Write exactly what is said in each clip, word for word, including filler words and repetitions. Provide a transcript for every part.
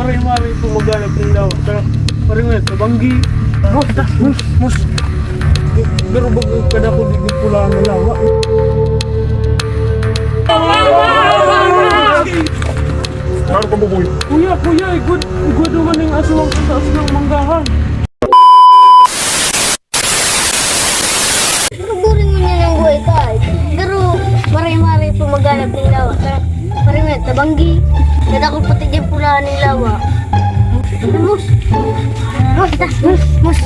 Mari-mari po maghanap ng lawa. Tara, pare mo yan, tabanggi. Mus, mus, mus. Pero baga kadako di pula na lawa. Ano ka, Buboy? Kuya, kuya, igwad, igwad naman yung aswang sa taas ng manggahan. Pero boring mo niya ng buhay, tay. Pero mare-mare po maghanap ng lawa. Pero, pero nga, tabanggi. Nadakot pati dyan pulahan ng lawa. Mus! Mus! Mus! Mus!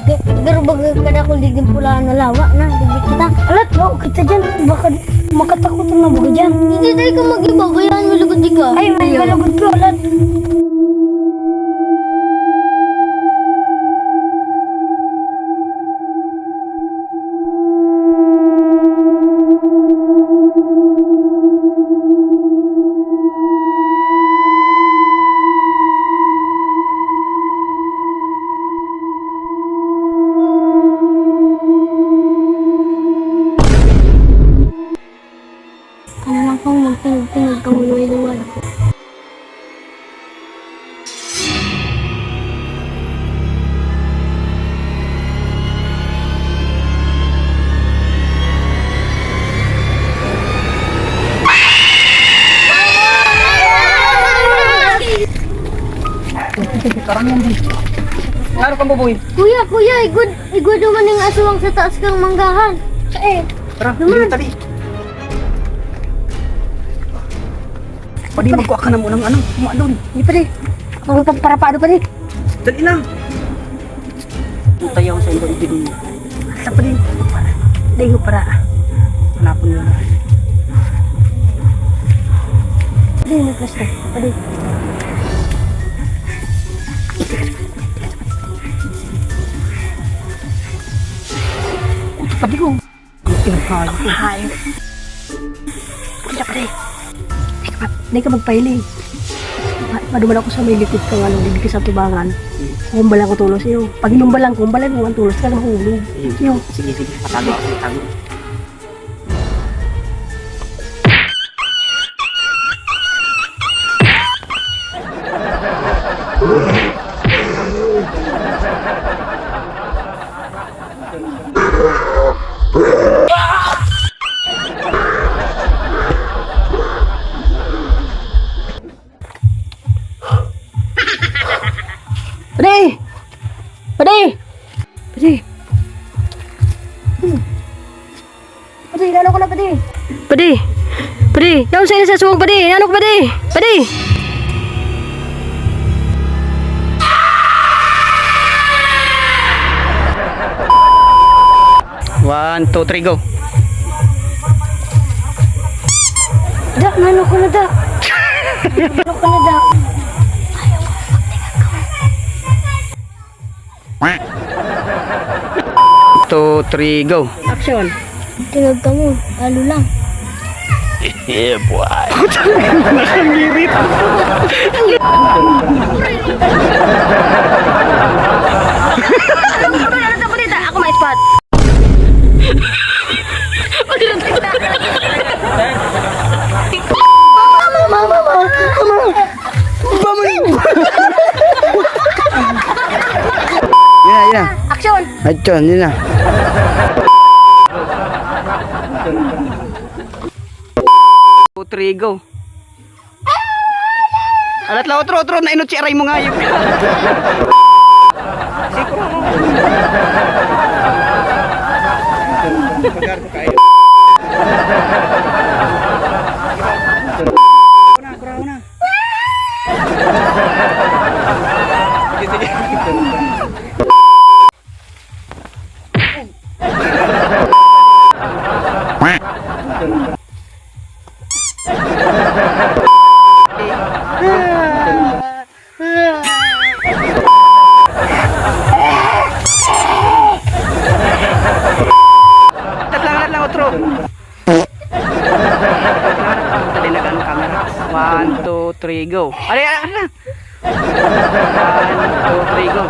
Ga-, garo baga kadakol digdi pulahan na lawa na, digdi kita. Alat, wow, kita dyan. Baka makatakutan na baga dyan. Hindi tayo ka mag-iba, kaya malugod di ka. Ay, may malugod ka, alat. Ano lang pong magtingog-tingog kang luway-luway. Parang yan, boy. Klaro kang buboy. Kuya, kuya, igwad, igwad naman yung aswang sa taas kang manggahan. Sa eh. Tara, Naman. Dali, dali. Pwede magkuha ka na muna ng ano, kuha doon. Di, pwede. Ako magpaparapado, pwede. Dali lang. Tayaw sa iba, ibigay mo. Sa pwede. Dahil ko para. Hanapon mo na. Pwede, may plastic. Pwede. Pwede ko. Ay, ay. Kuya, pare. Di ka magpahiling. Ma-, maduman ako sa may likod kang ano, dito sa tubangan. Kung balang ko tulos iyo. Pag inumbalan ko, balang mo ang tulos ka, mahulog. Hmm. Iyo. Sige, sige. Patago ako, patago. Padi! Padi! Padi! Hmm. Padi, ano ko na, padi? Padi! Padi! Yaon sa ina sa suwang, padi! Ano ko, padi? Padi! One, two, three, go. Da, nano ko na, da. Nano ko na, da. Two, three, go. Action. Tingog kamo, alo lang. Yeah, boy. Nakangirit. Ako may spot. Mama, mama, mama. Bumalik! Yan na, yan na. Action! Action, yun na. Two, three, go. Alat la, otro, otro, nainot si aray mo nga yun. Siguro. Kuraw na, kuraw na. Sige, sige. Tat lang, tat lang, otro. Dali na kan camera. One, two, three, go. Ari, ari, ari na. One, two, three, go.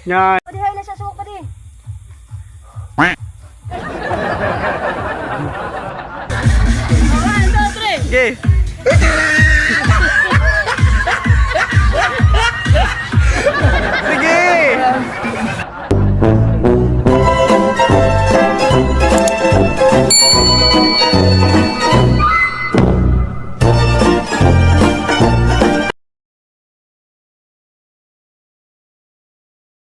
Yan. Padi, hay, nasa suok, padi. Sige. Sige,